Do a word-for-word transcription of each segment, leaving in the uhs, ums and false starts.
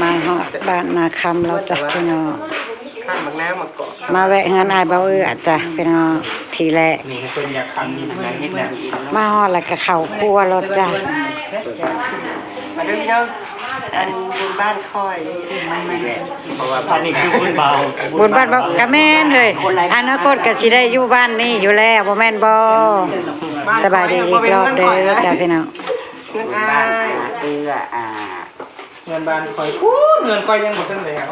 มาฮอดบ้านนาคำแล้วจ้ะพี่น้อง ข้ามบางน้ำมาเกาะ มาแวะเฮือนอ้ายเบาเอื้อจ้ะพี่น้อง ทีแรก นี่เพิ่นอยากทำนี่นะเฮ็ดแบบนี้ มาฮอดแล้วก็เข้าครัวแล้วจ้ะ มาเด้อพี่น้องอันบุญบ้านคอย เพราะว่าอันนี้คือบุญเบา บุญบ้านบอกกะแม่นเลย อนาคตก็สิได้อยู่บ้านนี้อยู่แล้วบ่แม่นบ่ สบายดีอีกรอบเด้อจ้ะพี่น้อง เพื่อนอ้าย เอื้ออ่า เงินบ้านคอยพูดเงินคอยยังบ่ทันแล้ว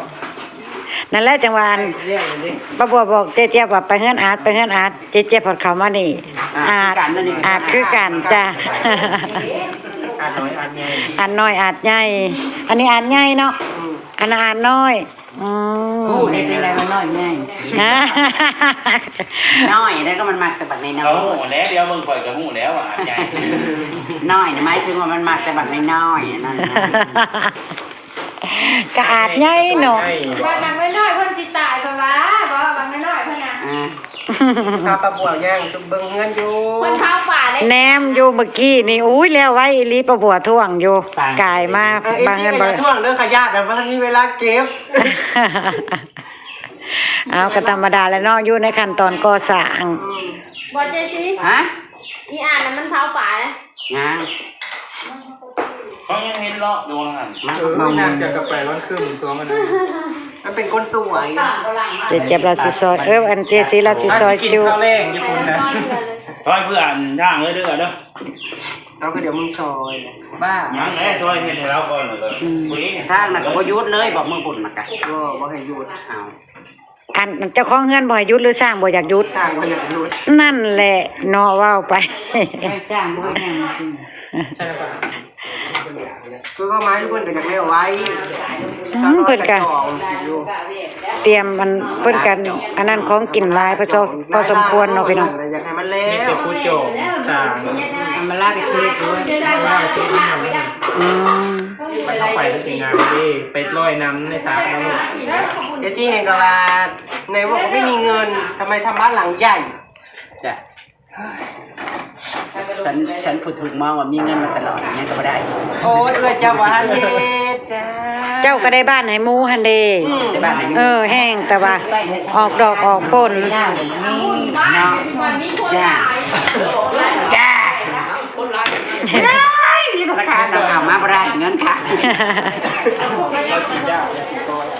นั่นแหละจังหวะอัน เรื่องเลย ป้าบัวบอกเจ๊เจี๊ยบว่าไปเฮือนอาดไปเฮือนอาด เจ๊เจี๊ยบพอดเข้ามานี่ อาด กันนั่นนี่ อาดคือกันจ้ะ อาดน้อยอาดใหญ่ อาดน้อยอาดใหญ่ อันนี้อาดใหญ่เนาะ อันนั้นอาดน้อย อืม ผู้ได้จังได๋มันน้อยใหญ่ ฮะ น้อยแล้วก็มันมักแต่บักน้อย เราหูแล้วเดี๋ยวเบิ่งข่อยก็หูแล้วว่าอาดใหญ่ น้อยนี่หมายถึงว่ามันมักแต่บักน้อยๆนั่นน่ะ ก็อาดใหญ่เนาะ ว่าบางน้อยๆเพิ่นสิตายเพิ่นว่าบอกว่าบางน้อยๆเพิ่นน่ะ อ่า พาปลาบัวย่างจุ่มเบิ่งเฮือนอยู่ เพิ่นเท้าป่าเลย แนมอยู่เมื่อกี้นี่ อุ้ยแล้วไว้อีหลีป้าบัวท่วงอยู่ กายมา เอออี บาง พี เงิน ก็ บาง จะท่วงเด้อขยะแต่ว่ามีเวลาเก็บ เอาก็ธรรมดาแหล้วเนาะ อยู่ในขั้นตอนก่อสร้าง บอกเจซี ฮะ อีอ่านน่ะมันเท้าป่าเลย งาน เขายังเห็นเลาะอยู่ว่าหั่น มา เออ มา นางจะกลับไปวันคืนสองอันนี้ มันเป็นคนสวย เจ๊เจี๊ยบเราสิซอย เออ อันเจ๊สีเราสิซอย กิน จุ ข้าวแรงอยู่คุณนะ ซอยเพื่อนย่างเลยเด้อเด้อ เราก็เดี๋ยวมึงซอย บ้า ยังแหละซอยเฮ็ดให้เราก่อนเลย สร้างน่ะก็บ่หยุดเลยบอกมึงบุญน่ะกะ ก็บ่ให้หยุด เอา อันเจ้าของเฮือนบ่ให้หยุดหรือสร้างบ่อยากหยุด สร้างก็อยากหยุด นั่นแหละเนาะ เว้าไป สร้างบ่ให้ยัง ใช่ปะ คือเข้ามาให้เพิ่นก็อยากเลี้ยวไว้ อืมเพิ่นก็ จองอยู่ เตรียมมันเพิ่นกันอันนั้นของกินหลายพอสมพอสมควรเนาะพี่น้อง อยากให้มันแล้ มี ว แต่ผู้โจงสร้าง ทำมาลาดกะทิด้วย ว่าที่นี่มัน อืม ไปแล้วเป็นงานดีไปลอยน้ำในสระแล้วลูก เดี๋ยวจีเองก็ว่าในบอกว่าไม่มีเงินทำไมทำบ้านหลังใหญ่ จ้ะฉันฉันผู้ถูกมองว่ามีเงินมาตลอดยังก็บ่ได้ โอ้ยเอื้อยเจ้าบ่ทันเฮ็ด เจ้าก็ได้บ้านให้หมู่หั่นเด้ ได้บ้านให้หมู่ เออแห้งแต่ว่าออกดอกออกผล เนาะจ้าจ้าราคาสั่งเอามาบ่ได้เงินค่ะ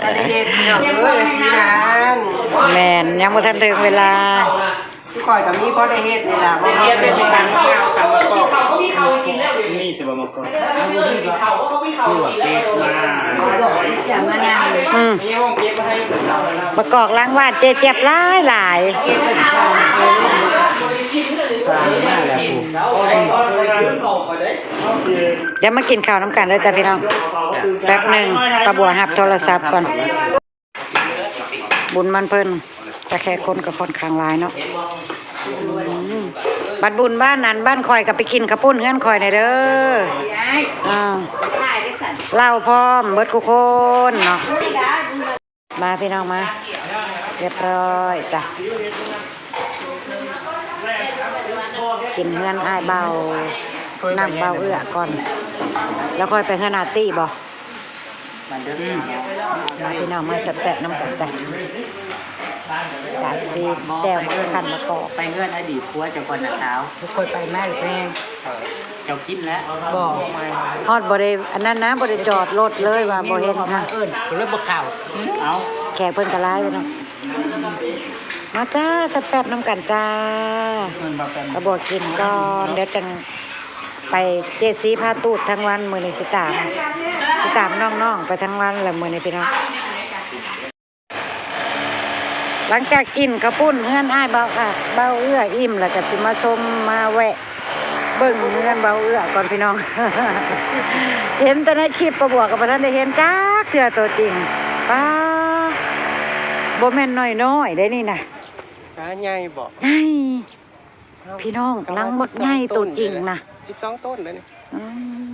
ทันเฮ็ดพี่น้องเอ้ยสีนาน แม่นยังบ่ทันถึงเวลา คือข่อยก็มีพอได้เฮ็ดนี่ล่ะบ่พอได้เฮ็ด นี่สิบมกรนี่ว่าเก็บมา จะมานั่ง อืมประกอบล้างวาดเจ๊เจี๊ยบหลายหลาย เดี๋ยวมากินข้าวน้ำกันเลยจ้ะพี่น้อง แป๊บหนึ่งป้าบัวรับโทรศัพท์ก่อน บุญมันเพิ่นแต่แค่คนก็ค่อนข้างหลายเนาะ อืมบัดบุญบ้านนั้นบ้านข่อยก็ไปกินข้าวปุ้นเฮือนข่อยแหน่เด้อ อ่า เหล้าพร้อมเบิดคู่คนเนาะ มาพี่น้องมา เรียบร้อยจ้ะ กินเฮือนอ้ายเบา นำเบาเอื้อก่อน แล้วค่อยไปเฮือนอาตี้บ่ มันเด้อ มาพี่น้องมาแซ่บๆน้ำกันจ้ะ จากซีแจ่วมะขันมะกอก ไปเฮือนอดีตผัวเจ้าก่อนนะสาว ทุกคนไปแม่หรือแม่ เจ้ากินแล้ว บอกฮอดบ่ได้อันนั้นนะบ่ได้จอดรถเลยว่าบ่เห็นค่ะ เอิ้นเลิกบ่เข้า เอา แขกเพิ่นก็หลายอยู่เนาะ มาจ้าแซ่บๆน้ำกันจ้า เพิ่นมาเป็น กระบอกกินก่อนเดี๋ยวจังไปเจซีพาตูดทั้งวันมื้อนี้สิตามสิตามน้องๆไปทั้งวันแหละมื้อนี้พี่น้อง หลังจากกินข้าวปุ้นเฮือนอ้ายเบาค่ะ เบาเอื้ออิ่มแล้วก็สิมาชมมาแวะ เบิ่งเฮือนเบาเอื้อก่อนพี่น้อง เห็นแต่ในคลิปป้าบัวก็บ่ทันได้เห็นจักเทื่อตัวจริง ป๊า บ่แม่นน้อยๆได้นี่นะ หาใหญ่บ่ ใหญ่พี่น้องหลังบักใหญ่ตัวจริงนะ สิบสองต้นเลยนี่ อื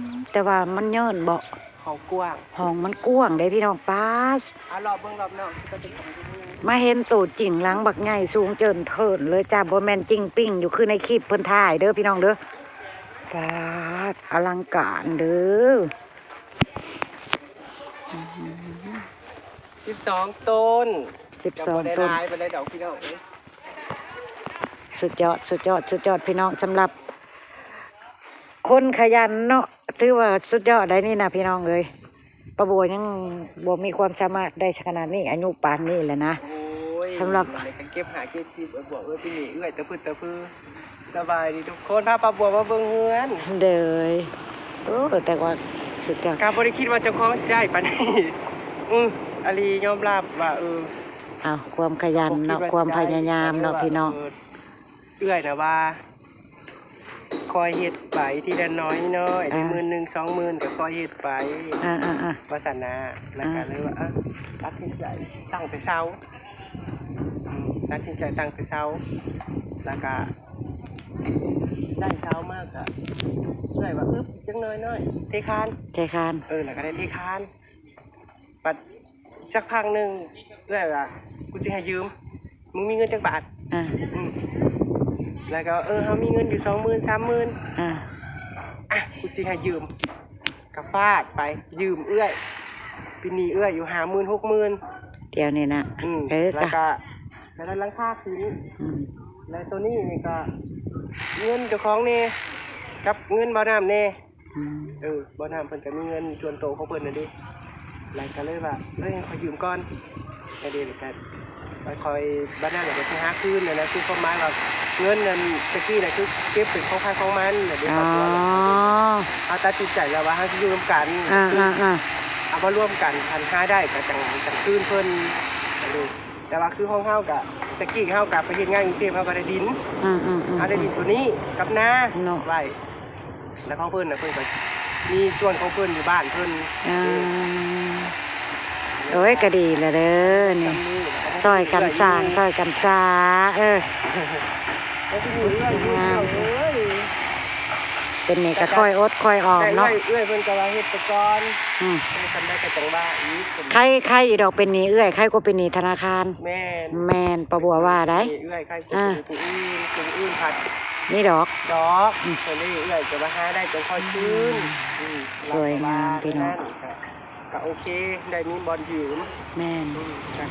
มแต่ว่ามันเยินบ่ ของกว้าง ห้องมันกว้างเด้พี่น้อง ป๊าด เอารอบเบิ่งรอบนอกก็จะของ มาเห็นตัวจริงหลังบักใหญ่สูงเจินเทินเลยจ้า บ่แม่นจริงปิ้งอยู่คือในคลิปเพิ่นถ่ายเด้อพี่น้องเด้อ ป๊าดอลังการเด้อ สิบสองต้น สิบสอง ก็บ่ได้ ต้น หลายปานใดดอกพี่น้องเอ้ย สุดยอด สุดยอด สุดยอดพี่น้อง สำหรับ คนขยันเนาะ ถือว่าสุดยอดได้นี่นะพี่น้องเอ้ย ป้าบัวยังบ่มีความสามารถได้ขนาดนี้ อายุปานนี้แหละนะ โอ้ย สำหรับ เก็บหาเก็บสิบ เอ้ย บอกเอ้ย พี่นี่เอื้อยตะพึดตะพือ สบายดีทุกคน พาป้าบัวมาเบิ่งเฮือน เด้อ โอ้ แต่ว่าสุดยอด ก็บ่ได้คิดว่าเจ้าของสิได้ปานนี้ อือ อาลียอมรับว่า เออ เอา ความขยันเนาะ บ่คิดว่าสิได้ ความพยายามเนาะพี่น้อง เออ เอื้อยนะว่า คอยเฮ็ดไปทีละน้อยน้อย ได้ อ่า หมื่นหนึ่งสองหมื่น ก็คอยเฮ็ดไป อ่า อ่า อ่า ว่าซั่นนะ แล้วก็ อ่า เลยว่า อ่ะ ตัดสินใจตั้งแต่เช้า อืม ตัดสินใจตั้งแต่เช้า แล้วก็ ได้เช้ามากก็ เอื้อยว่า อึ๊บ จักหน่อยน้อย เทคาน เทคาน เออ แล้วก็ได้เทคาน บัดสักพักหนึ่ง เอื้อยว่า กูสิให้ยืม มึงมีเงินจักบาท อ่า อืม แล้วก็ เออ เฮามีเงินอยู่ สองหมื่น สามหมื่น อ่า อ่ะ กูสิให้ยืม ก็ฟาดไป ยืมเอื้อย เป็นหนี้เอื้อยอยู่ ห้าหมื่น หกหมื่น เดี๋ยวนี้นะ อืม เออ แล้วก็ ก็ได้หลังคาขึ้น อืม แล้วตัวนี้นี่ก็ เงินเจ้าของแน่ กับเงินบ่าวน้ำแน่ อืม เออ บ่าวน้ำเพิ่นก็มีเงินส่วนตัวของเพิ่นน่ะเด้ แล้วก็เลยว่า เอ้ย ขอยืมก่อน ก็เด้ แล้วก็ไปคอย บ่าวน้ำแล้วก็สิหาคืนน่ะนะ คือความหมายว่า เงินนั่นตะกี้น่ะ คือเก็บเป็นของใผของมันน่ะเด้ อ๋อ ครอบครัวน่ะ เฮาตัดสินใจแล้วว่าเฮาสิอยู่ร่วมกัน อ่า คือ อ่า อ่า เอามารวมกัน คันหาได้ก็จั่ง จั่งคืนเพิ่น อันนี้ แต่ว่าคือของเฮาก็ ตะกี้เฮาก็ไปเฮ็ดงานกรุงเทพฯ เฮาก็ได้ดิน อืม อืม อืม เฮาได้ดินตัวนี้กับนา เนาะ ไว้ แล้วของเพิ่นน่ะ เพิ่นก็มีสวนของเพิ่นอยู่บ้านเพิ่น อ่า โอ้ย ก็ดีแล้วเด้อนี่ ซำนี้ ซอยกันสร้าง ซอยกันสร้าง เออ แล้วที่นี่เอื้อยอยู่ งาม เอื้อย เป็นหนี้ก็ค่อยอดค่อยออมเนาะ แต่เอื้อย เอื้อยเพิ่นก็ว่าเฮ็ดไปก่อน อืม ได้สำาใดก็จั่งว่าอีก ใคร ใครอยู่ดอกเป็นหนี้เอื้อย ใครกว่าเป็นหนี้ธนาคาร แม่น แม่น ป้าบัวว่าได้ หนี้เอื้อย ใครกว่า อ่า เป็นผู้อื่น ผู้อื่นผัด นี่ดอก ดอก อืม ตัวนี้เอื้อยจะมาหาได้จั่งค่อยคืน อืม อืม สวยงามพี่น้อง แล้วก็ว่านั่นก็ ก็โอเค ได้มีบ่อนยืม แม่น อืม จ้ะ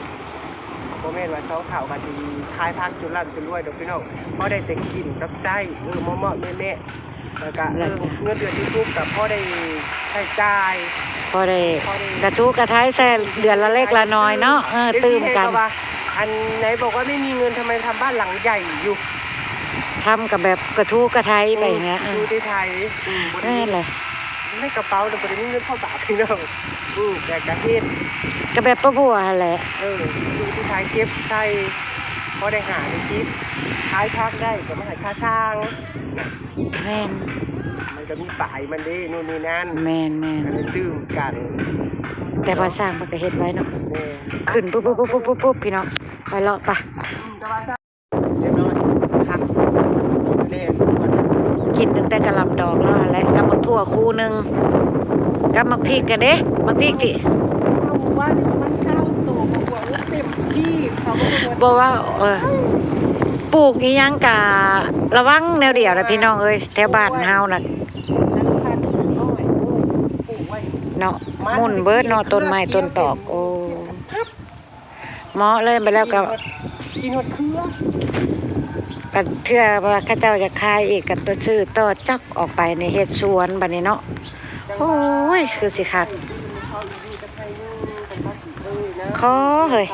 บ่แม่นว่าสองเฒ่าก็สิขายผักจนร่ำจนรวยดอกพี่น้อง พอได้แต่กินกับใช้ เออ เหมาะๆแมะๆ แล้วก็ เออ เงินเดือนYouTubeก็พอได้ใช้จ่าย พอได้ พอได้ กระทู้กระไท้ใช้เดือนละเล็กละน้อยเนาะ เออ เอฟซี ตื่มกัน ให้ก็ว่า อันไหนบอกว่าไม่มีเงิน ทำไมทำบ้านหลังใหญ่อยู่ ทำกับแบบกระทู้กระไท้ไปอย่างเงี้ย เออ กระทู้กระไท้ อืม นั่นแหละ ในกระเป๋าเนี่ยบ่ได้มีเงินพอบาทพี่น้อง อืม แต่ก็เฮ็ด ก็แบบป้าบัวหั่นแหละ เออ อยู่ที่ขายเก็บใส่ พอได้หาได้สิบ ขายผักได้ก็มาให้ค่าช่าง แม่น มันก็มีปลายมันเด้ นู่นนี่นั่น แม่น แม่น ก็เลยตื่มกัน แต่ว่าช่างมันก็เฮ็ดไว้เนาะ แม่น ขึ้นปุ๊บปุ๊บปุ๊บปุ๊บปุ๊บพี่น้อง ไปเลาะปะ อืม แต่ว่า เรียบร้อย ผัก แน่ กินตั้งแต่กะหล่ำดอกแล้วหั่นแหละ กับหมากถั่วคู่หนึ่ง กับหมากพริกกันเด้ หมากพริกที่ หมู่บ้านนี่ประมาณซาวโต บอกว่า โอ้ เต็มที่ เขาบอกว่า บอกว่า เออ ปลูกอีหยังกะระวังแนวเดียวนะพี่น้องเอ้ย แถวบ้านเฮาน่ะ นั่นพันธุ์น้อย โอ้ ปลูกไว้ เนาะ มัน มุ่นเบิดเนาะ ต้นไม้ต้นตอก โอ้ เหมาะเลย ไปแล้วก็ กินหมดเครือ บัดเทื่อว่าเขาเจ้าอยากขายอีกก็ซื้อต่อจอกออกไปในเฮ็ดสวนบัดนี้เนาะ โอ้ย คือสิคัก ขอเฮ้ย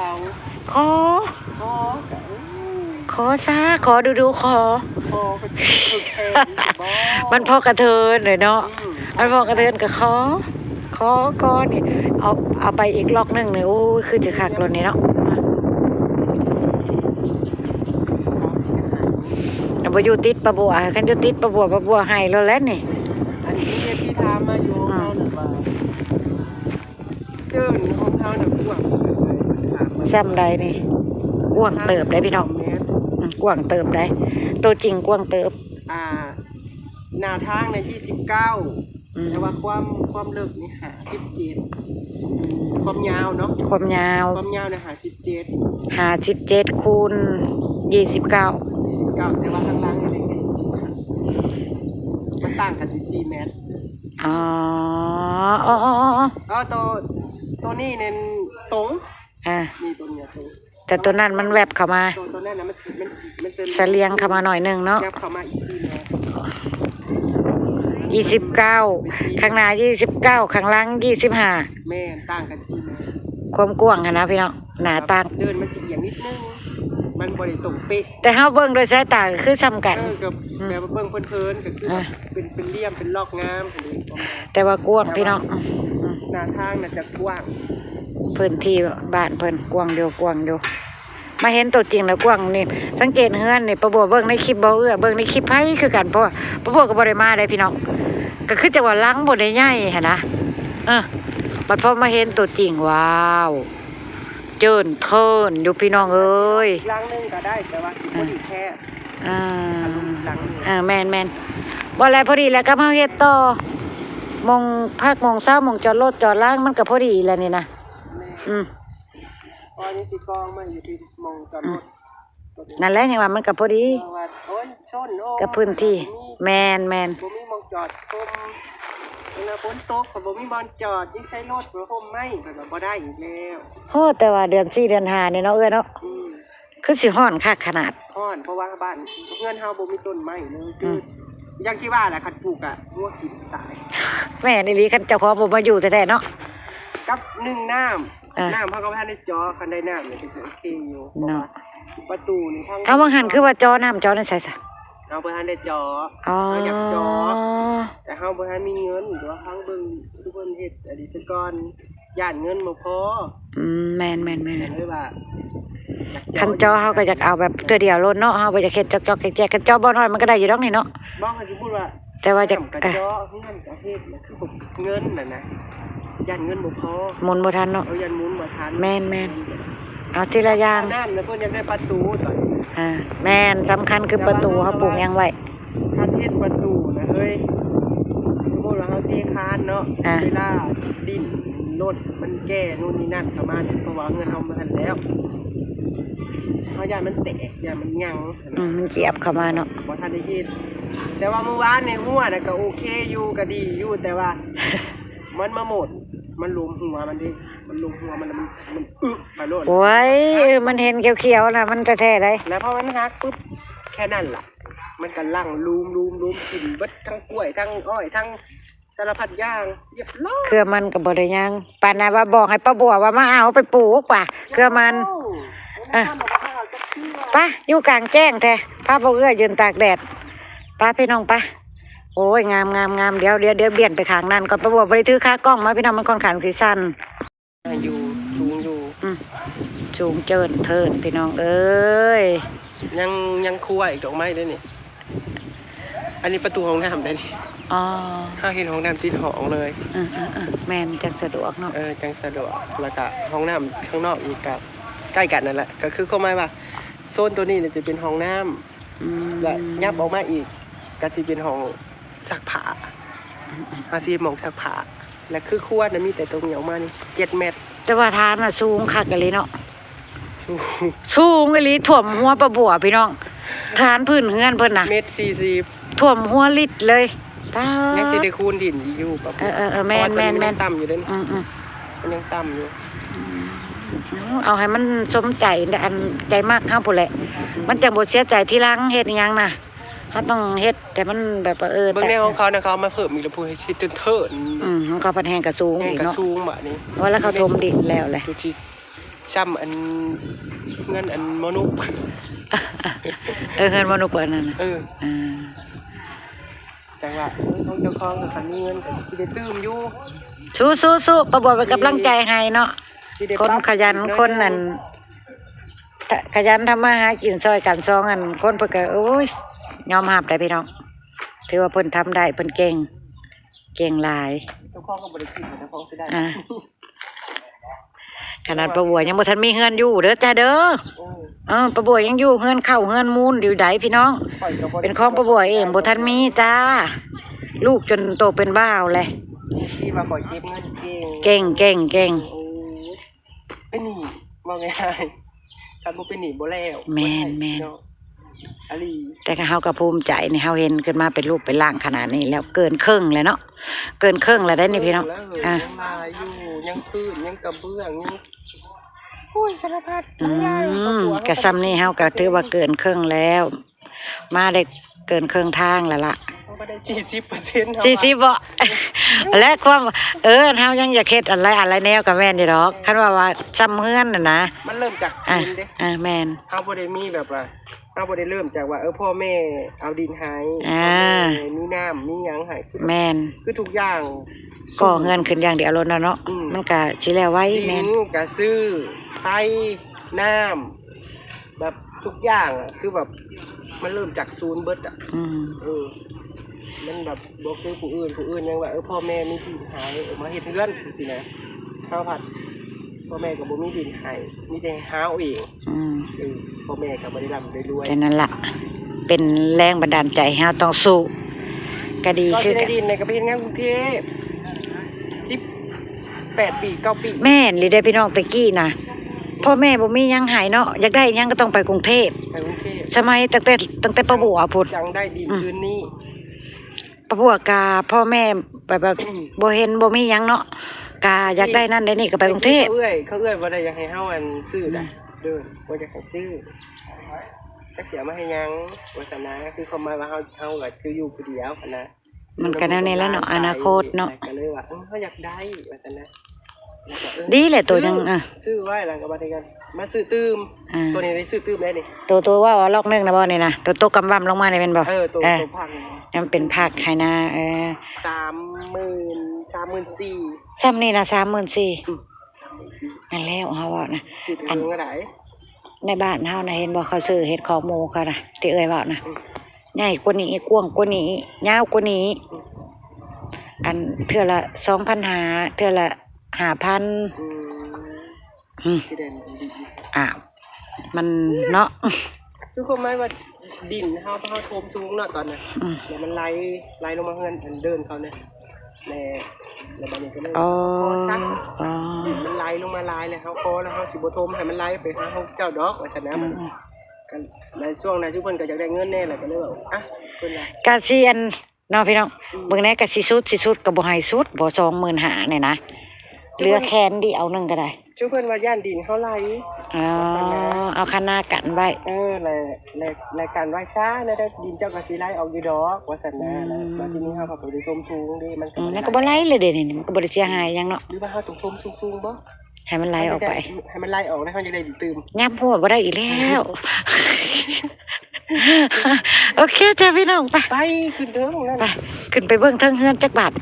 ขอ ขอ ขอซะ ขอดูดู ขอ ขอ มันพอกระเทินเลยเนาะ อืม มันพอกระเทินก็ขอ ขอ ขอนี่ เอา เอาไปอีกล็อกหนึ่งนี่ โอ้ย คือจะคักโลดนี่เนาะ อ่ะ บ่อยู่ติดป้าบัว คันอยู่ติดป้าบัว ป้าบัวให้โลดแล้วนี่ อันนี้ที่ถามมาอยู่ อืม เฮานั่นว่า เกินของเฮาน่ะกว้าง ถามมา ซ่ำใดนี่ กว้างเติบได้พี่น้อง แม่น อืม กว้างเติบได้ ตัวจริงกว้างเติบ อ่า หน้าทางในยี่สิบเก้า อืม แต่ว่าความ ความลึกนี่ห้าสิบเจ็ด อืม ความยาวเนาะ ความยาว ความยาวเนี่ยห้าสิบเจ็ด ห้าสิบเจ็ดคูณยี่สิบเก้า ยี่สิบเก้า แต่ว่าข้างล่างนี่ได้แค่ยี่สิบห้า มันต่างกันอยู่สี่เมตร อ๋อ อ๋อ อ๋อ อ๋อ อ๋อ ต่อ ตัวนี้เน้นตรง อ่า มีตัวเนี้ยตรง แต่ตัวนั้นมันแวบเข้ามา ตัวตัวนั้นนะมันสิมันสิมันสิ เสลียงเข้ามาหน่อยหนึ่งเนาะ แวบเข้ามาอีกสี่เมตร ยี่สิบเก้า ข้างหน้ายี่สิบเก้า ข้างหลังยี่สิบห้า แม่นต่างกันสี่เมตร ความกว้างหั้นนะพี่น้อง หน้าต่าง เดินมันสิเอียงนิดนึง มันบ่ได้ตรงเป๊ะ แต่เฮาเบิ่งโดยสายตาก็คือส่ำกัน เออก็แบบว่าเบิ่งเพลินๆก็คือแบบ อ่ะ เป็นเป็นเหลี่ยมเป็นลอกงามหั่นเด้ แต่ว่ากว้างพี่น้อง อืมอืม หน้าทางน่ะจะกว้าง พื้นที่บ้านเพิ่นกว้างอยู่ กว้างอยู่ มาเห็นตัวจริงแล้วกว้างนี่ สังเกตเฮือนนี่ ป้าบัวเบิ่งในคลิปบ่เอื้อ เบิ่งในคลิปไผคือกัน เพราะว่าป้าบัวก็บ่ได้มาได้พี่น้อง ก็คือจังว่าหลังบ่ได้ใหญ่หั้นนะ เออ บัดพอมาเห็นตัวจริง ว้าว เจินเทินอยู่พี่น้องเอ้ย หลังหนึงก็ได้แต่ว่าสิบ่ดีแคบ อ่า ทะลุอีกหลังหนึ่ง อ่า แม่นแม่น บ่แล้วพอดีแล้วก็มาเฮ็ดต่อ หม่องพักหม่องเซาหม่องจอดรถจอดลามันก็พอดีแล้วนี่นะ แม่น อืม เพราะอันนี้สิกองมาอยู่ที่หม่องจอดรถ นั่นแหละยังว่ามันก็พอดี เพราะว่าโอ้ยชนโอ้ กับพื้นที่ แม่นแม่น บ่มีหม่องจอดคมเวลาฝนตกก็บ่มีบ่อนจอดยิ่งใช้รถบ่คมไหมก็บ่ได้อีกแล้ว โอ้ แต่ว่าเดือนสี่เดือนห้านี่เนาะเอื้อเนาะ อืม คือสิฮ้อนคักขนาด ฮ้อนเพราะว่าบ้านเฮือนเฮาบ่มีต้นไม้เลย อื คือ ม อย่างที่ว่าแหละคันปลูกอ่ะงัวกินตาย แม่นอีหลีคันเจ้าของบ่มาอยู่แท้ๆเนาะ กับหนึ่งน้ำ อ่ะ น้ำเฮาก็บ่ทันได้เจาะคันได้น้ำเนี่ยก็จะโอเคอยู่ เนาะ เพราะว่าประตูนี่ทาง เอาว่าหั่นคือว่าจอน้ำจอในใส่ซะ เฮาบ่ทันได้เจาะ อ๋อ เฮาอยากเจาะแต่เฮาบ่ทันมีเงินหรือว่าทางเบิ่งทุกคนเฮ็ดอันนี้ซะก่อนย่านเงินบ่พอ อืมแม่นแม่นแม่น ก็เลยว่าอยากเจาะ คันจอเฮาก็อยากเอาแบบเทื่อเดียวโลดเนาะ เฮาบ่อยากเฮ็ดจอกๆแจกๆ คันจอบ่น้อยมันก็ได้อยู่ดอกนี่เนาะ บ่คันสิพูดว่า แต่ว่าอยาก น้ำกระเจาะเฮือนกระเฮ็ดนะคือบ่เงินน่ะนะย่านเงินบ่พอ หมุนบ่ทันเนาะ เอาย่านหมุนบ่ทัน แม่นแม่น เอาทีละอย่าง น้ำนะเพิ่นอยากได้ประตูตอนนี้ อ่า แม่นสำคัญคือประตูเฮาปลูกหยังไว้ คันเฮ็ดประตูนะเฮ้ย สมมุติว่าเฮาเทคานเนาะ อ่ะ เวลาดินรถมันแก่นู่นนี่นั่นเข้ามาเนี่ยเพราะว่าเฮือนเฮาบ่ทันแล้ว เฮาย่านมันแตกย่านมันหยัง อืมมันเจียบเข้ามาเนาะ บ่ทันได้เฮ็ด แต่ว่าเมื่อวานในหัวน่ะก็โอเคอยู่ก็ดีอยู่ แต่ว่า มันมาหมด มันหลวมหัวมันเด้ มันหลวมหัวมัน มัน มันอึไปโลด โอ้ย มันเห็นเขียวๆนะมันแท้ๆเลย แล้วพอมันหักปุ๊บ แค่นั้นล่ะ มันก็หลั่งลูมลูมลูมกินเบิดทั้งกล้วยทั้งอ้อยทั้งสารพัดอย่างเรียบร้อย เครือมันก็บ่ได้ยังปานนั้นว่าบอกให้ป้าบัวว่ามาเอาไปปลูกป่ะ เครือมัน โอ้ อ่ะ มันบอกว่าเอาจักเทื่อ ไปอยู่กลางแจ้งแท้พาพวกเอื้อยืนตากแดดไปพี่น้องไป โอ้ย งามงามงามเดี๋ยวเดี๋ยวเดี๋ยวเบียนไปข้างนั้นก่อนป้าบัวบ่ได้ถือขากล้องมาพี่น้องมันค่อนข้างสิสั่น อยู่สูงอยู่ อืมสูงเจินเทินพี่น้องเอ้ย ยังยังครัวอีกดอกไม้ได้นี่ อันนี้ประตูห้องน้ำได้นี่ อ๋อ ถ้าเห็นห้องน้ำติดห้องเลย อืมอืมอืมแม่นจังสะดวกเนาะ เออจังสะดวก แล้วก็ห้องน้ำข้างนอกอีกก็ใกล้กันนั่นแหละ ก็คือความหมายว่า โซนตัวนี้เนี่ยจะเป็นห้องน้ำ อืม และยับออกมาอีก ก็สิเป็นห้องซักผ้า อาชีพหม่องซักผ้า และคือครัวนะมีแต่ตรงนี้ออกมานี่เจ็ดเมตร แต่ว่าฐานน่ะสูงคักอีหลีเนาะ สูงอีหลีท่วมหัวป้าบัวพี่น้อง ฐานพื้นเฮือนเพิ่นน่ะ เมตรสี่สิบ ท่วมหัวลิดเลยป๊าด ยังสิได้คูณดินอีกอยู่ปะ เออเออเออแม่นแม่นแม่น ต่ำอยู่เด้อ อืมอืม มันยังต่ำอยู่ อืมเอาให้มันสมใจอันใจมากเฮาพู้นแหละ มันจังบ่เสียใจทีหลังเฮ็ดอิหยังน่ะเฮาต้องเฮ็ดแต่มันแบบว่าเออ เบิ่งในของเขานะเขาเอามาเพิ่มอีกแล้วพูดให้คิดจนเทิน อืมของเขาพันแฮงกระสูง แฮง อีก กระ เนาะ สูงบะนี้ ว่าแล้วเขาถมดินแล้วแหละ ตัวที่ซ้ำอันเงินอันมนุษย์ เออเฮือนมนุษย์กว่านั้นน่ะ เออ อ่า แต่ว่าเออของเจ้าของก็คันมีเงินก็สิได้ตื่มอยู่ สู้สู้สู้ป้าบัวเป็นกำลังใจให้เนาะ สิได้ คนขยัน ปรับ คนนั่นขขยันทำมาหากินซอยกันซองอันคนเพิ่นก็โอ้ยยอมรับได้พี่น้อง ถือว่าเพิ่นทำได้เพิ่นเก่ง เก่งหลาย เจ้าของก็บ่ได้กินเจ้าของสิได้ อ่า ขนาดป้าบัวยังบ่ทันมีเฮือนอยู่เด้อจ้าเด้อ เออ เออป้าบัวยังอยู่เฮือนเข้าเฮือนมูลอยู่ใดพี่น้อง ข่อยก็บ่ได้ เป็นของป้าบัวเองบ่ทันมีจ้า ลูกจนโตเป็นบ่าวเลย ที่ว่าข่อยเก็บเงินเก่ง เก่งเก่งเก่ง โอ้เป็นหนี้ว่าง่ายๆถ้าบ่เป็นหนี้บ่แล้ว แม่นแม่น เนาะ อลี แต่ก็เฮาก็ภูมิใจนี่ เฮาเห็นขึ้นมาเป็นรูปเป็นร่างขนาดนี้แล้ว เกินครึ่งแล้วเนาะ เกินครึ่งแล้วได้นี่พี่น้อง แล้วเหย อ่ะ ยังลายอยู่ ยังพื้น ยังกระเบื้อง ยังโอ้ยสารพัด อื หลายอย่าง ม ครอบครัว กะซ้ำนี่เฮากะถือว่าเกินครึ่งแล้ว มาได้เกินครึ่งทางแล้วล่ะ เขาก็ได้สี่สิบเปอร์เซ็นต์ สี่สิบบ่ และความ เออ เฮายังอยากเฮ็ดอะไรอะไรแนวก็แม่นอยู่ดอก คันว่าว่าซ้ำเฮือนน่ะนะ มันเริ่มจากศูนย์เด้ อ่า แม่น เขาบ่ได้มีแบบว่าเขาบ่ได้เริ่มจากว่า เออ พ่อแม่เอาดินให้ อ่า พ่อแม่มีน้ำมีหยังให้คือ แม่น คือทุกอย่าง ก่อเฮือนขึ้นอย่างเดียวโลดเนาะ อืม มันก็สิแล้วไว ดิ แม่น นก็ซื้อไฟน้ำแบบทุกอย่างอ่ะ คือแบบมันเริ่มจากศูนย์เบิดอ่ะ อืม เออ มันแบบบ่คือผู้อื่น ผู้อื่นยังว่า เออ พ่อแม่มีดินให้ เออ มาเฮ็ดเฮือนสินะ เขาผัด พ่อแม่ก็บ่มีดินให้ มีแต่หาเอาเอง อืม เออ พ่อแม่ก็บ่ได้ร่ำได้รวย แค่นั้นล่ะ เป็นแรงบันดาลใจให้เฮาต้องสู้ ก็ดี ก็ คือ ที่ได้ กัน ดินเนี่ยก็ไปเฮ็ดงานกรุงเทพ สิบแปด ปี เก้า ปี แม่นเลยได้พี่น้องแต่กี้นะ พ่อแม่บ่มีหยังให้เนาะ อยากได้หยังก็ต้องไปกรุงเทพฯ ไปกรุงเทพฯ สมัยตั้งแต่ตั้งแต่ป้าบัวพุ้น จังได้ดิน อืม พื้นนี้ ป้าบัวกะพ่อแม่แบบแบบบ่เห็นบ่มีหยังเนาะ กะอยากได้นั่นได้นี่ก็ไปกรุงเทพฯ เขาเอื้อย เขาเอื้อยบ่ได้อยากให้เฮาอันซื้อนะ อืม เด้อ บ่อยากให้ซื้อ จักสิเอามาให้หยัง ว่าซั่นนะ คือความหมายว่าเฮา เฮาก็คืออยู่ผู้เดียวหั้นนะ มันก็แนวนี้แหละเนาะ อนาคตเนาะ ก็เลยว่า เออ เฮาอยากได้ ว่าซั่นนะ แล้วก็ เออ ดีแหละตัวยัง ซื้อ อ่ะ ซื้อไว้แล้วก็บัดนี้ก็มาซื้อตื่ม อ่า ตัวนี้ได้ซื้อตื่มได้นี่ ตัวตัวว่าเอาล็อกหนึ่งนะบ่นี่นะ ตัวตกกำบั่มลงมานี่แม่นบ่ เออ ตัว เออ ตัวผัก มันเป็นผักให้นะ เออ สามหมื่น สามหมื่นสี่ ซ้ำนี่นะ สามหมื่นสี่ อืม สามหมื่นสี่ นั่นแล้วเฮาว่านะ สิ อัน ถึงเท่าไหร่ ในบ้านเฮานะ เห็นบ่ เขาซื้อเห็ดคอกหมูเขานะ ที่เอื้อยเว้านะ อืม ใหญ่กว่านี้ กว้างกว่านี้ ยาวกว่านี้ อันเทื่อละสองพันห้า เทื่อละห้าพัน อืม อืม ที่เด่นดี อ่ะ มันเนาะ คือความหมายว่าดินเฮา เฮาท่วมสูงเนาะตอนนั้น อืม แล้วมันไหล ไหลลงมาเฮือนอันเดินเขาเนี่ย แล้ว แล้วบัดนี้ก็เลย อ๋อ ขอซัก อ๋อ ดินมันไหลลงมาหลายแล้ว เฮาขอแล้ว เฮาสิบ่ท่วมให้มันไหลไปหาเฮาเจ้าดอก ว่าซั่นนะ อืมอืม ก็ในช่วงนั้นทุกคนก็อยากได้เงินแน่แหละ ก็เลยว่า อ่ะ เพิ่นว่า กะสิอันเนาะพี่น้อง อืม เบิ่งแน่กะสิสุด สิสุดก็บ่ให้สุด บ่ สองหมื่นห้า เนี่ยนะ เหลือแค่นเดียวหนึ่งก็ได้ คือเพิ่นว่าย่านดินเฮาไหล อ๋อ เอาคะนากันไว้ เออ และ และ และกันไว้ซะ แล้วได้ดินเจ้าก็สิไหลออกอยู่ดอก ว่าซั่นนะ อืม แล้วทีนี้เฮาก็บ่ได้ท่วมสูงเด้ มันก็ อืม บ่ได้ มันก็บ่ไหลเลยเด้นี่ มันก็บ่ได้เสียหายหยังเนาะ หรือว่าเฮาต้องท่วมสูงๆบ่ ให้มันไหลออกไป ให้มันไหลออกแล้วเฮาจะได้ดินตื่ม ยับหัวบ่ได้อีกแล้ว โอเคจ้ะพี่น้อง ไป ไปขึ้นเทิงนั่น ไป ขึ้นไปเบิ่งเทิงเฮือนจักบาท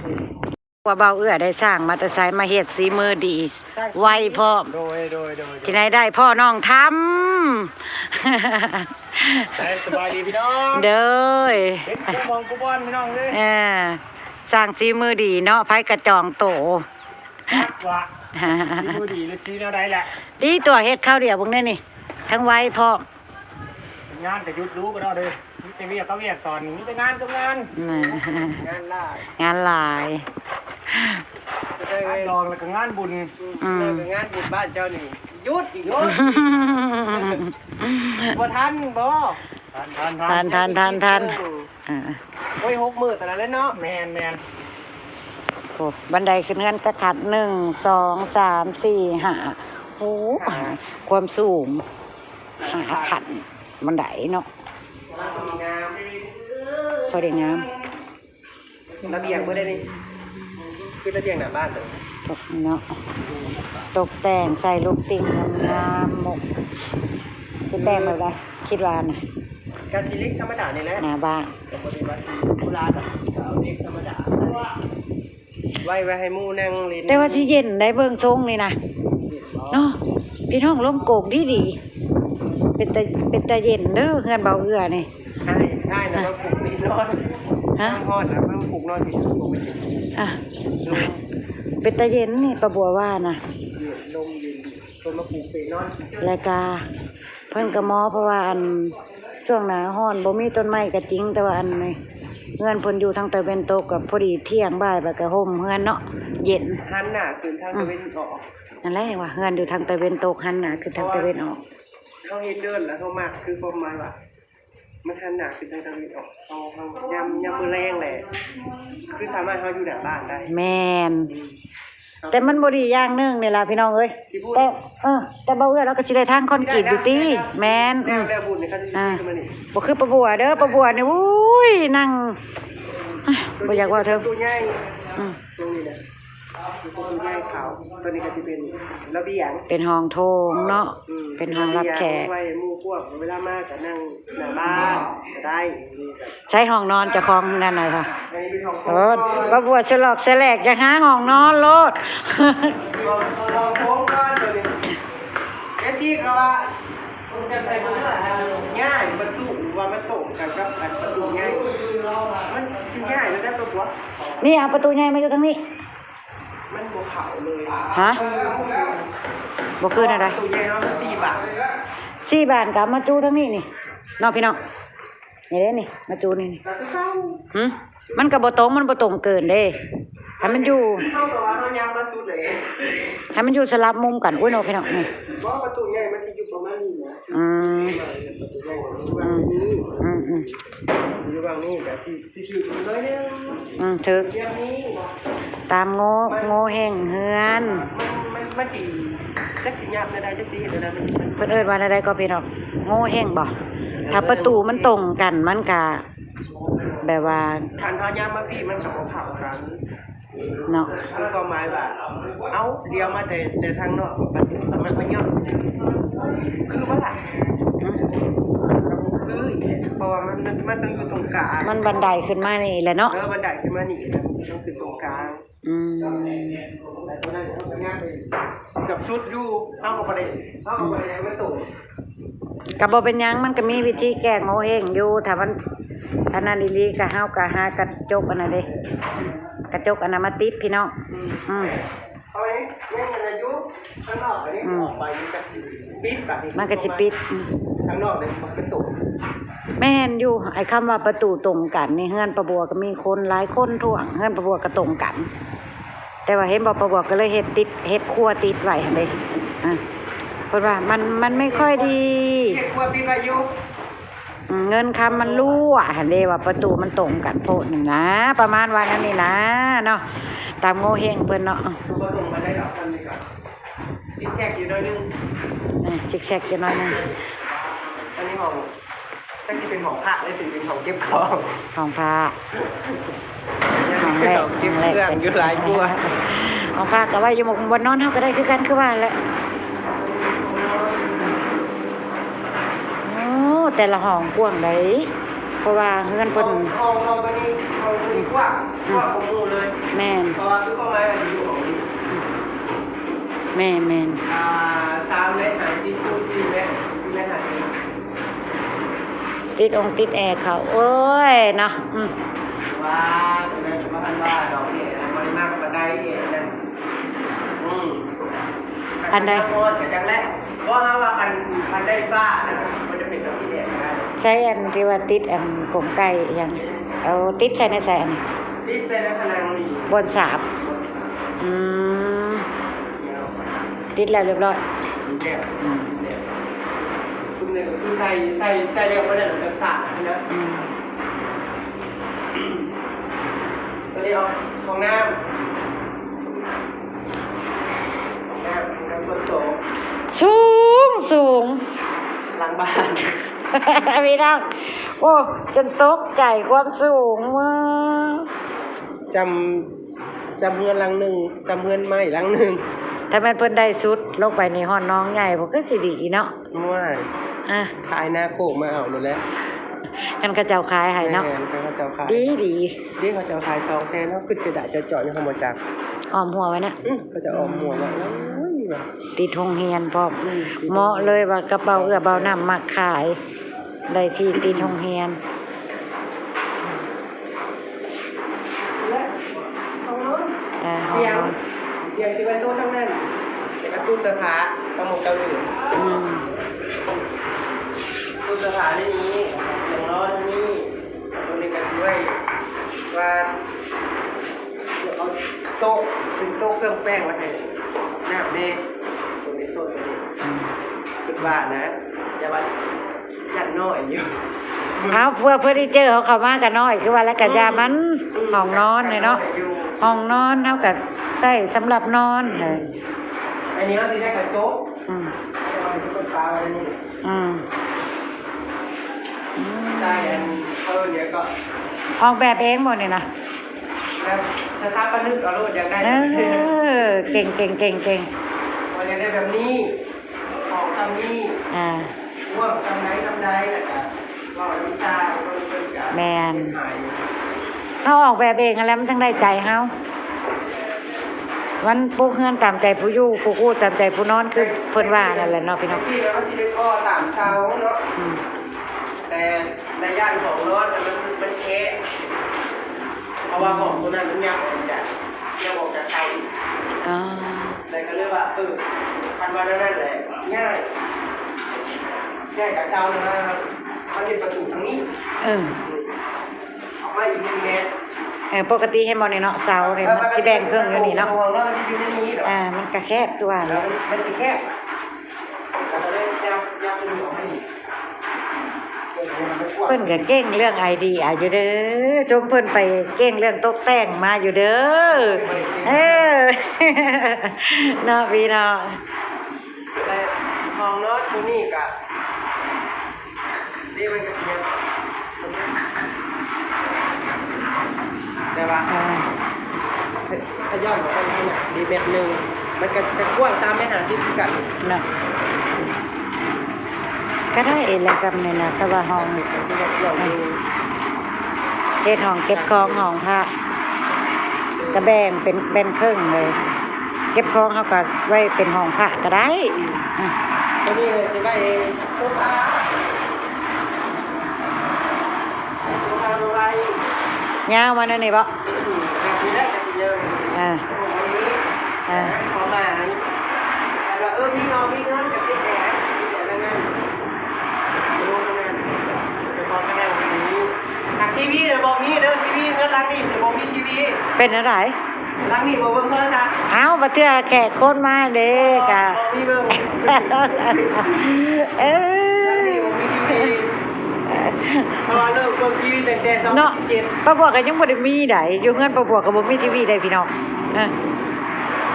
ว่าเบาเอื้อได้สร้างมาแต่ไส มาเฮ็ดสีมือดี ไวพร้อม โดย โดย โดย ที่ไหนได้พ่อน้องทำ ได้ สบายดีพี่น้อง เด้อ เป็นกูมองกูบอลพี่น้องเลย เออ สร้างสีมือดีเนาะ ไผกระจองโต ว่าสีมือดีหรือสีแนวใดแหละ ดีตัวเฮ็ดข้าวเดียวพวกนี้นี่ ทั้งไวพร้อม งานแต่หยุดรู้ก็ได้เลย มีแต่เวียกก็เวียกตอนนี้ มีแต่งานก็งาน อืม งานลาด งานหลาย งานดองแล้วก็งานบุญ อืม เลิกกับงานบุญบ้านเจ้านี่หยุดอีกหยุด บ่ทันบ่ ทันทันทันทัน อ่า โอ้ย หกมื้อแต่ละแล้วเนาะ แมนแมน โอ้ บันไดขึ้นเฮือนกะขัด หนึ่ง สอง สาม สี่ ห้า โอ้ ความสูง ห้าขั้น บันไดเนาะ งาม พอดีงาม ระเบียงบ่ได้นี่ คือระเบียงหน้าบ้านเลย ตกเนาะ ตกแต่งใส่ลูกติ่งงามๆ มุก คือแต่งแบบใด คิดว่านะ กาซีเล็กธรรมดานี่แหละ หน้าบ้าน แต่บ่ได้ว่าสีโบราณอะเอาเล็กธรรมดา ไว้ไว้ให้หมู่นั่งเล่น แต่ว่าสิเย็นได้เบิ่งทรงนี่นะ เนาะ พี่น้องลมโกกดีดี เป็นตา เป็นตาเย็นเด้อ เฮือนเบาเอื้อนี่ ใช่ใช่นะ มันปลุกนี่นอน ฮะ ห้องนอนนะ มันปลุกนอนอยู่ปกติ อ่ะ เป็นตาเย็นนี่ป้าบัวว่านะ เย็นลมเย็นดี คนมาปลุกไปนอน แล้วก็เพิ่นก็มอเพราะว่าอันช่วงหน้าร้อนบ่มีต้นไม้ก็จริง แต่ว่าอันนี้เฮือนเพิ่นอยู่ทางตะเวนตก ก็พอดีเที่ยงบ่ายไปก็ห่มเฮือนเนาะ เย็น หันหน้าขึ้นทางตะเวนออก นั่นแหละว่าเฮือนอยู่ทางตะเวนตก หันหน้าขึ้นทางตะเวนออก เขาเห็นเดินแล้วเขามัก คือความหมายว่า มันหันหน้าขึ้นทางตะวันออก เฮา เฮา ยาม ยามมื้อแลงแหละ คือสามารถเฮาอยู่หน้าบ้านได้ แม่น อืม แต่มันบ่ดีอย่างหนึ่งนี่ล่ะพี่น้องเอ้ย ที่พูด แต่ เออ แต่บ่าวเอื้อเราก็สิได้ทางคอนกรีตอยู่ติ ที่ได้นะ แม่น แล้ว อืม แล้วบุญนี่เขาจะ อ่า ขึ้นมานี่ บ่คือป้าบัวเด้อ ป้าบัวนี่ อุ้ย นั่ง อ่ะ บ่อยากเว้าเถิง ตัวใหญ่ อืม ตรงนี้นะ มีประตูย่างเขา ตัวนี้ก็จะเป็นระเบียง เป็นห้องโถงเนาะ อืม เป็นห้องรับแขก เป็นระเบียงไว้หมู่พวก เวลามาก็นั่งหน้าบ้านก็ได้ นี่ก็ ใช้ห้องนอนเจ้าของนั่นน่ะค่ะ อันนี้เป็นห้องโถง เออ ก่อน ป้าบัวสลอกสแลกอยากหาห้องนอนโลด ห้อง ห้องโถงก่อนตัวนี้ เอฟซีเขาว่า ง่าย ประตูว่ามันตรงกันกับอันประตูง่าย มันสิง่ายแล้วได้ป้าบัว นี่เอาประตูใหญ่มาอยู่ทางนี้ มันบ่เข้าเลย ฮะ บ่คืออะไร ประตูใหญ่เนาะ มันสี่บาน สี่บานก็เอามาจูทางนี้นี่ เนาะพี่น้อง นี่เด้นี่ มาจูนี่นี่ ก็คือเก่า หึ มันก็บ่ตรง มันบ่ตรงเกินเด้ ให้มันอยู่ เท่ากับว่าเฮาย่างมาสุดเลย ให้มันอยู่สลับมุมกัน อุ้ยเนาะพี่น้องนี่ บ่ ประตูใหญ่มันสิอยู่ประมาณนี้นะ อืม ประตูใหญ่มันอยู่ประมาณนี้ อืม อืม อืม อยู่ประมาณนี้ แต่สิ สิถือน้อยนึง อืม ถือ เรื่องนี้ ตามโง่ โง่แห่งเฮือน มัน มัน มันสิ จักสิหยาบแนวใด จักสิเฮ็ดแนวใด มัน มัน เพิ่นเอิ้นว่าแนวใดก็พี่น้อง โง่แห่งบ่ ถ้าประตูมันตรงกัน มันก็แบบว่า คันเฮาย่างมาพี้ มันก็บ่เข้ากัน เนาะ มันก็หมายว่า เอ้า เลี้ยวมาแต่ แต่ทางนอก มัน มัน มันย่อม คือบ่ล่ะ คืออีกแหละ เพราะว่ามัน มัน มันต้องอยู่ตรงกลาง มันบันไดขึ้นมานี่แหละเนาะ เออ บันไดขึ้นมานี่แหละ มันต้องขึ้นตรงกลาง อืม เกือบสุดอยู่ เฮาก็บ่ได้ เฮาก็บ่ได้ให้มันตรง ก็บ่เป็นหยัง มันก็มีวิธีแก้โง่เฮงอยู่ ถ้ามัน อันนั้นอีหลีก็เฮาก็หากระจกอันนั้นเด้ กระจกอันนั้นมาติดพี่น้อง อืม อืม เอาไว้ ยังอันนั้นอยู่ ข้างนอกอันนี้ อืม ออกไปมันก็สิปิดบัดนี้ มันก็สิปิด อืม ข้างนอกเลยมันตรง แม่นอยู่ ไอ้คำว่าประตูตรงกันนี่ เฮือนป้าบัวก็มีคนหลายคนท่วง เฮือนป้าบัวก็ตรงกัน แต่ว่าเห็นบ่ ป้าบัวก็เลยเฮ็ดติด เฮ็ดครัวติดไว้หั่นเด้ อ่ะ เพิ่นว่ามัน มันไม่ค่อยดี เฮ็ดครัวติดไว้อยู่ อืม เงินคำมันรั่วหั่นเด้ ว่าประตูมันตรงกันโพดนี่นะ ประมาณว่านั้นนี่นะ เนาะ ตามโง่เฮงเพิ่นเนาะ บ่ตรงปานใดดอก มันนี่ก็ซิกแซกอยู่หน่อยนึง อ่ะ ซิกแซกอยู่หน่อยนึง อันนี้ห้อง จักสิเป็นห้องพระหรือสิเป็นห้องเก็บของ ห้องพระ ห้องแรก เก็บเครื่องอยู่หลายกว่า ห้องพระก็ไว้อยู่หม่องบ่อนนอนเฮาก็ได้คือกัน คือว่าแหละ โอ้ แต่ละห้องกว้างใด เพราะว่าเฮือนเพิ่น ห้อง ห้อง ห้องตัวนี้ ห้องตัวนี้กว้าง อืม กว้างกว่าหมู่เลย แม่น เพราะว่าคือความหมายมันอยู่ห้องนี้ แม่น แม่น อ่า สามเมตรห้าสิบคูณสี่เมตร สี่เมตรห้าสิบ ติดองค์ติดแอร์เขา โอ้ย เนาะ อืม ว่า ตรงนั้นก็บ่ทันว่าดอกเนี่ย บ่ได้มากปานใดเนี่ย นั่น อืม อันใด คันน้ำร้อนก็จังแหละ เพราะว่าคัน คันได้ฟ้านะ มันจะเป็นกับที่แดดได้ ใช้อันที่ว่าติดอันกรงไก่อีหยัง เอาติดใส่ในใส่อัน ติดใส่ในผนังนี่ บนสาบ อืม ติดแล้วเรียบร้อย ติดแล้ว อืม ติดแล้ว คุณเนี่ยก็คือใส่ ใส่ ใส่แล้วบ่ได้หลังจากสาดนะ อืม ตัวนี้เอาห้องน้ำ ห้องน้ำ ห้องน้ำส่วนตัว สูง สูง หลังบ้าน พี่น้อง โอ้ จนตกใจความสูงเว้อ จำ จำเฮือนหลังหนึ่ง จำเฮือนไม้หลังหนึ่ง ถ้าแม่นเพิ่นได้สุดลงไปนี่ฮอดหนองใหญ่ บ่คือสิดีเนาะ ว้าย อ่ะ ขายนาโคกมาเอาโลดแหละ คันเขาเจ้าขายให้เนาะ แม่น คันเขาเจ้าขาย ดี ดี เด้ เขาเจ้าขายสองแสนเนาะ คือเสียดายเจาะๆ อยู่ข้างบนจัก อ้อมหัวไว้นะ อืม เขาจะอ้อมหัวไว้ โอ้ย ว่ะ ติดโรงเรียนพร้อม อืม ติดโรงเรียน เหมาะเลยว่ากระเป๋าเอื้อเบาน้ำมักขาย ได้ที่ติดโรงเรียน และห้องนอน อ่า ห้องนอน เตียง เตียงที่ไว้โซนทั้งนั้น แล้วก็ตู้เสื้อผ้า ทั้งหมดเก้าอี้ อืม ตู้เสื้อผ้าในนี้ เตียงนอนในนี้ ตรงนี้ก็สิไว้ว่า เอาโต๊ะ เป็นโต๊ะเครื่องแป้งไว้ให้น้ำแน่ ตรงนี้โซนตรงนี้ อืม คิดว่านะ อย่าว่า ยันน้อยอยู่ เอาเพื่อเฟอร์นิเจอร์เขาเข้ามากันน้อย คือว่าแล้วก็อย่ามัน อืม ห้องนอนเนี่ยเนาะ ยันน้อยอยู่ ห้องนอนเขาก็ใส่สำหรับนอนเออ อันนี้ก็คือแค่กระจก อืม เอาเป็นตุ๊กตาไว้นี่ อืมอืม ใช่อันเพิ่มเนี้ยก็ ออกแบบเองหมดเนี่ยนะ แบบสถาปนิกเอาโลดอยากได้ เออเก่งเก่งเก่งเก่ง ว่าอยากได้แบบนี้ของทำนี้ อ่า พวกทำได้ทำได้แล้วก็ว่าน้ำตาก็เพิ่นก็ แม่น ขาย เขาออกแบบเองแล้วมันจังได้ใจเขามันปลูกเฮือนตามใจผู้อยู่ผู้กู้ตามใจผู้นอนคือเพิ่นว่านั่นแหละเนาะพี่น้อง ที่เราสิได้ข้อตามเสาเนาะ อืม แต่ในย่านของนอนมันมันแค่เพราะว่าของตัวนั้นมันยับออกจากยับออกจากเสาอีก อ๋อ แต่ก็เลยว่าเออพันวันนั้นแหละง่ายง่ายจากเสาเลยว่ามันเป็นประตูทางนี้ เออ ออกมาอีกหนึ่งเมตร เออปกติเห็นบ่นี่เนาะเสาเนี่ยมันสิแบ่งครึ่งอยู่นี่เนาะ ของเรามันจะอยู่ในนี้เหรอ อ่า มันก็แคบคือว่า แล้ว เนาะ มันมันสิแคบแล้วก็เลยยับยับมันออกมาอีกเออมันกว้าง เพิ่นก็เก่งเรื่องไอเดียอยู่เด้อชมเพิ่นไปเก่งเรื่องตกแต่งมาอยู่เด้อเออ เนาะพี่เนาะ แต่ห้องนอนตัวนี้ก็นี่มันก็เสียแต่ว่า อ่า ขย้อนของมันขนาดดีเมตรหนึ่งมันก็จะกว้างสามเมตรห้าสิบคือกัน เนาะก็ได้เองแหละกับนี่นะแต่ว่าห้อง เป็นที่ว่าเกี่ยวอยู่ เฮ็ดห้องเก็บของห้องพระก็แบ่งเป็นแบ่งครึ่งเลย เก็บของเขาก็ไว้เป็นห้องพระก็ได้อ่ะ ตัวนี้จะได้โซฟาโซฟามาไว้ ยาวมานั่นนี่บ่ แบบนี้ได้กระสิเยอะ อ่า ตรงนี้ อ่า ความหมายแต่ว่าเออมีเงามีเงินกับติดแอร์มีแต่เรื่องนั้นรู้เท่านั้นแต่พอขนาดนี้อ่ะทีวีเนี่ยบอกมีเด้อทีวีเงินล้านนี่จะบอกมีทีวี เป็นอะไร ล้างนี่บ่เบิ่งโทรทัศน์ เอ้าบ่เทื่อแขกคนมาเด้กะ บ่มีเบิ่ง เอ ล้างนี่ อ บ่มีทีวีเพราะว่าเลิกเบิ่งทีวีตั้งแต่สอง เนาะ พันสิบเจ็ด ป้าบัวก็ยังบ่ได้มีไดอยู่เฮือนป้าบัวก็บ่มีทีวีได้พี่น้องเออ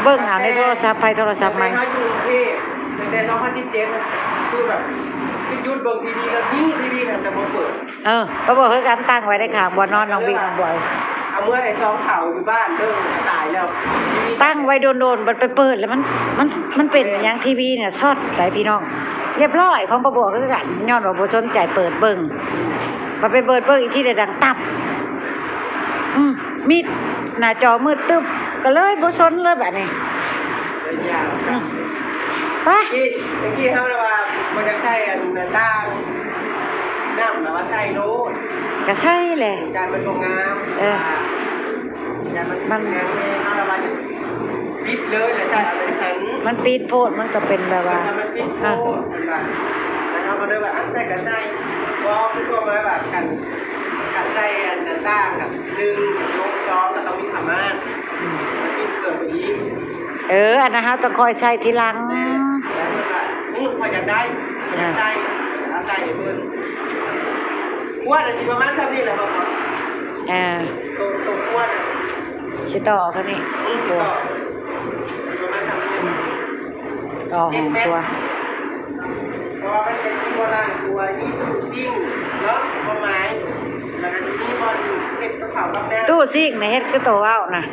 เบิ่งเอาในโทรศัพท์ไผโทรศัพท์มัน ตั้งแต่เฮาอยู่กรุงเทพฯตั้งแต่สองพันสิบเจ็ดคือแบบคือหยุดเบิ่งทีวีแล้วมีทีวีนะแต่บ่เปิด เออป้าบัวคือกันตั้งไว้ในข้างบ่อนอนน้องบิ๊กน้องบอย เอาเมื่อให้ซองเขาอยู่บ้านเด้อตายแล้ว ตั้งไว้โดนๆมันไปเปิดแล้วมันมันมันเป็นอย่างทีวีเนี่ยช็อตไปพี่น้อง เรียบร้อยของป้าบัวคือกันย้อนว่าบ่สนใจเปิดเบิ่งพอไปเปิดเบิ่งอีกทีได้ดังตับ อืมมิดหน้าจอมืดตึ๊บก็เลยบ่สนเลยบัดนี้ เป็นอย่าง อืมไป กี้ตะกี้เขาเรียกว่ามันจะใส่อันหน้าต่างน้ำหรือว่าใส่โน้ต ก็ใส่แหละ การมันบ่งาม เออ การมันมันงามเลยเขาเรียกว่าปิดเลยเลยใส่เอาเลยหัน มันปิดโพดมันก็เป็นแบบว่า มันปิดโพดเป็นแบบแล้วเขาก็เลยว่าอันใส่ก็ใส่ก็คือตัวมาแบบกันกันใส่อันหน้าต่างกับหนึ่งกับโน้ตสองก็ต้องมีผ้าม่าน อืม มาสิ้นเกินไปอีก เออ อันนั้นเฮาต้องคอยใส่ทีหลัง แล้วเพิ่นว่าอู้พออยากได้อยากได้เอาใส่ให้เพิ่นว่าน่ะสิประมาณเท่านี้แหละครับ อ่า ตัวตัวว่าน่ะ สิต่อเท่านี้ อืม ตัว สิประมาณเท่านี้ อืมต่อห้องตัว เพราะว่ามันเป็นตัวล่างตัวนี่ตู้ซิ่งเนาะความหมายแล้วก็จะมีบอลเห็ดกระเพรากับแดง ตู้ซิ่งนี่เฮ็ดคือตัวเว้านะ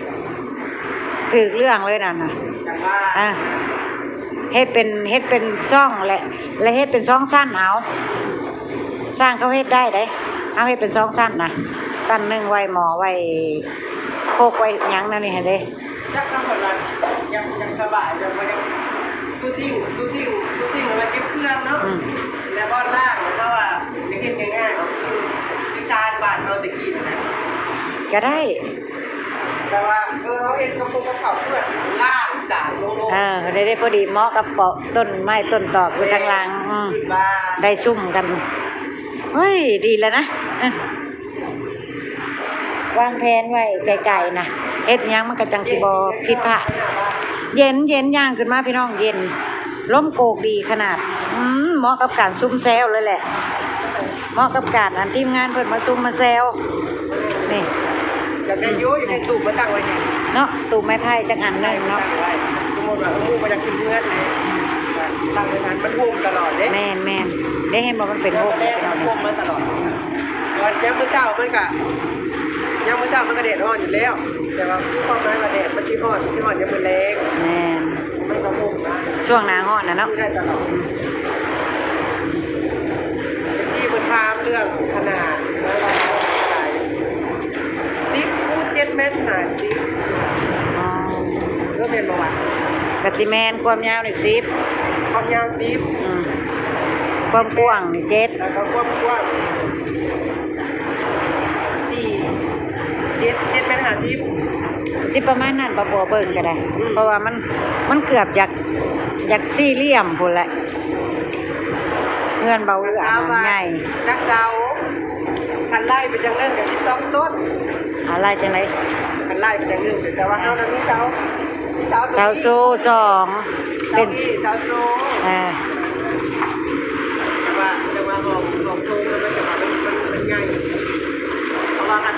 ถืกเรื่องเลยนั่นนะ แต่ว่า อ่ะเฮ็ดเป็นเฮ็ดเป็นช่องแหละ และเฮ็ดเป็นสองชั้นเอา ช่างเขาเฮ็ดได้เด้เอาเฮ็ดเป็นสองชั้นนะชั้นหนึ่งไว้หม้อไว้โคกไว้หยังนั่นนี่หั่นเด้ จักทำแบบนั้นยังยังสบายแบบว่ายังตู้ซิ่งตู้ซิ่งตู้ซิ่งมันเก็บเครื่องเนาะ อืม แล้วก็ล่างแล้วก็ว่าจะเห็นง่ายๆก็คือที่ซานบ้านเราตะกี้นะ ก็ได้ แต่ว่าเออเขาเห็นกระปุกกระเป๋าเพื่อนล่างสารลง เออได้ได้พอดีเหมาะกับเกาะต้นไม้ต้นตอกอยู่ทางหลังอืม ขึ้นบ้าน ได้ซุ่มกันเฮ้ยดีแล้วนะเออวางแผนไว้ไกลๆนะเฮ็ดหยังมันก็จังสิบ่ผิดพลาดเย็นเย็นย่างขึ้นมาพี่น้องเย็นลมโกกดีขนาด อืม เหมาะกับการซุ่มแซวเลยแหละ เหมาะกับการอันทีมงานเพิ่นมาซุ่มมาแซว นี่ อยากได้อยูอยากได้ตู้มาตั้งไว้เนี่ย เนาะ ตู้ไม้ไผ่จักอันหนึ่งเนาะ ตั้งไว้ สมมติว่าหมู่บ่อยากขึ้นเฮือนเลยตั้งไว้ทันมันโฮมตลอดเด้ แม่นแม่นได้เห็นบ่ มันเป็นโฮม แม่ พี่น้อง โฮมมาตลอดตอนยามมื้อเช้ามันก็ยามมื้อเช้ามันก็แดดร้อนอยู่แล้ว แต่ว่าคือความหมายว่าแดดมันสิร้อนมันสิร้อนยามมื้อแลง แม่น มันก็โฮมนะ ช่วงหน้าร้อนนะเนาะ อยู่ได้ตลอดที่เพิ่นถามเรื่องขนาดว่าเท่าไหร่ สิบคูณเจ็ดเมตรห้าสิบ อ๋อ ก็เป็นประวัติ กะสิแม่น ความยาวนี่สิบ ความยาวสิบ อืม ความกว้างนี่เจ็ด แล้วก็ความกว้างสี่เจ็ดเจ็ดเมตรห้าสิบ สิประมาณนั้น บ่ บ่เบิ่งก็ได้ อืม เพราะว่ามัน มันเกือบอยาก อยากสี่เหลี่ยมพู้นแหละ เฮือนเบาเอื้อมันใหญ่ จักเสา คันไล่ไปจังเรื่องกับสิบสองต้น อะไรจังได๋ คันไล่ไปจังเรื่องแต่ว่าเฮานั้นมีเสามีเสา เสาโซ่สอง เสา เป็น ที่เสาโซ่ อ่า แต่ว่าแต่ว่าของของโครงมันจะว่ามันมันมันใหญ่ เพราะว่าคัน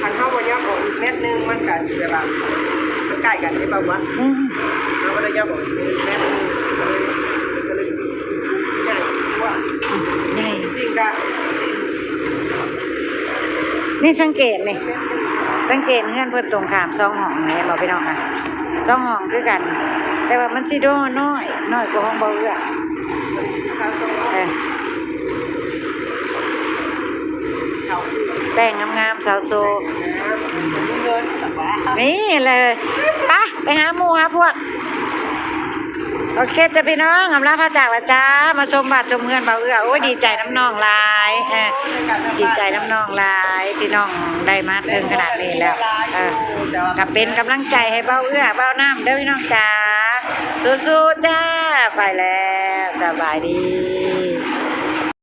คันเฮาบ่ยอมออกอีกเมตรหนึ่งมันก็สิแบบว่ามันใกล้กันได้ป่าววะ อืม เฮาบ่ได้ยอมออกอีกเมตรหนึ่งก็เลยก็เลยใหญ่กว่า ใหญ่ จริงๆก็ นี่สังเกตนี่ สังเกตเฮือนเพิ่นตรงข้ามสองห้องนี่ เห็นบ่พี่น้องอ่ะ สองห้องคือกัน แต่ว่ามันสิโดน้อย น้อยกว่าห้องเบาเอื้อ เสาโซ่ เออ เสาคู่ แต่งงามๆ สาวโซ่ มีเงินแต่ว่า นี่เลย ไป ไปหาหมู่หาพวก โอเคจ้ะพี่น้อง อำลาพาจากละจ้า มาชมบ้านชมเฮือนเบาเอื้อ โอ้ย ดีใจนำน้องหลาย เออ ดีใจนำน้องหลาย ที่น้องได้มาถึงขนาดนี้แล้ว เออ ก็เป็นกำลังใจให้เบาเอื้อ เบาน้ำเด้อพี่น้องจ้า สู้ๆ จ้า ไปแล้ว สบายดี